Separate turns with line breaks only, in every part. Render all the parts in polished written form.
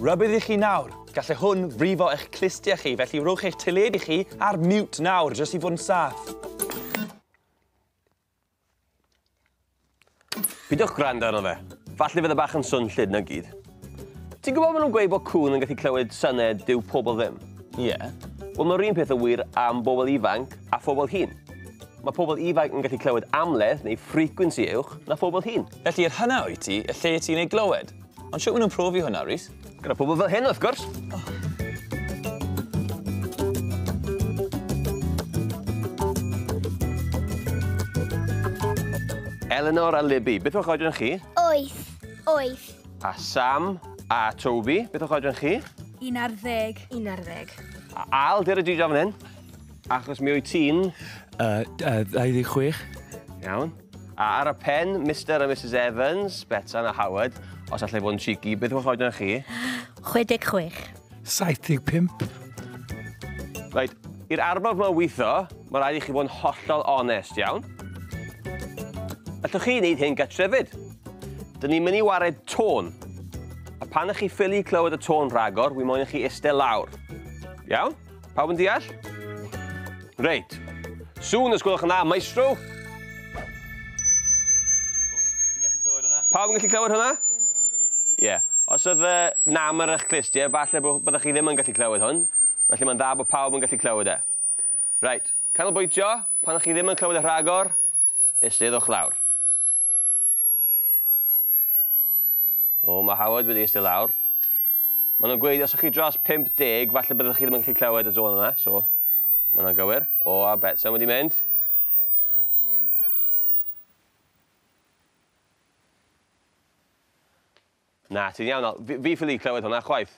Rybudd i chi nawr, gallai hwn frifo eich clustiau chi, felly rhowch eich teledu chi ar mute nawr, jyst i fod yn saff.
Pidwch gwrando arno fe. Falle fydd e bach yn swnllyd na gyd. Ti'n gwybod maen nhw'n gweud bod cŵn yn gallu clywed synau dyw pobl ddim?
Ie. Yeah.
Wel, mae'r un peth yn wir am bobl ifanc a phobl hŷn. Mae pobl ifanc yn gallu clywed amledd neu frequency uwch na phobl hŷn.
Felly, yr hynna wyt ti, y lle ti'n ei glywed. Ond shwt maen nhw'n profi hwnna, Rhys?
Gyda pobl fel hyn, wrth gwrs.
Oh.
Eleanor a Libby, beth o'ch oedran chi?
8. 8.
A Sam a Toby, beth o'ch oedran chi?
11. 11.
A Al, dyr y di fan hyn? Achos mi wyt ti'n...
26.
Iawn. A ar y pen, Mr a Mrs Evans, Betsan a Howard, os allai fod yn cheeky, beth yw'ch oedran chi?
66.
75.
Reit, i'r arbrawf yma weithio, mae rhaid i chi fod yn hollol onest, iawn? Allwch chi wneud hyn gartre 'fyd. Dyn ni'n mynd i wared tôn. A pan ych chi ffili clywed y tôn rhagor, wi moyn i chi eistedd lawr. Iawn? Pawb yn deall? Reit. Sŵn, os gwelwch yn dda, maestro. Pawb yn gallu clywed hwnna? Ie. Yeah. Os oedd nam ar eich clustiau, falle byddwch chi ddim yn gallu clywed hwn. Felly mae'n dda bod pawb yn gallu clywed e. Reit, canolbwyntio, pan ych chi ddim yn clywed y rhagor, eisteddwch lawr. O, mae Howard wedi eistedd lawr. Maen nhw'n gweud os ych chi dros 50, falle byddwch chi ddim yn gallu clywed y dôn yna, so mae hwnna'n gywir. O, a Betsan wedi mynd. Na, ti'n iawn, Al. Fi ffili clywed hwnna chwaith.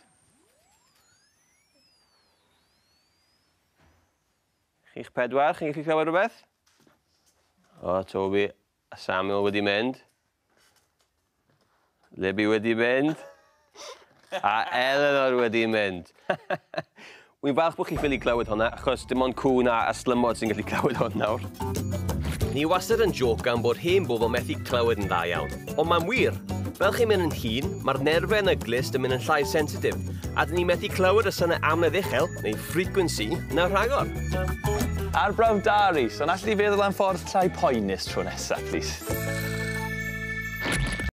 Chi'ch pedwar, chi'n gallu clywed rhywbeth? O, Toby a Samuel wedi mynd. Libby wedi mynd. A Eleanor wedi mynd. Wy'n falch bod chi ffili clywed hwnna, achos dim ond cŵn a ystlumod sy'n gallu clywed hwn nawr. Ni wastad yn joc am bod hen bobl methu clywed yn dda iawn. Ond mae'n wir. Fel chi'n mynd yn hŷn, mae'r nerfau yn y glust yn mynd yn llai sensitif, a dyn ni methu clywed y synau amledd uchel, neu frequency, na rhagor.
Arbrawf da, Rhys, ond alli di feddwl am ffordd llai poenus tro nesa, plîs?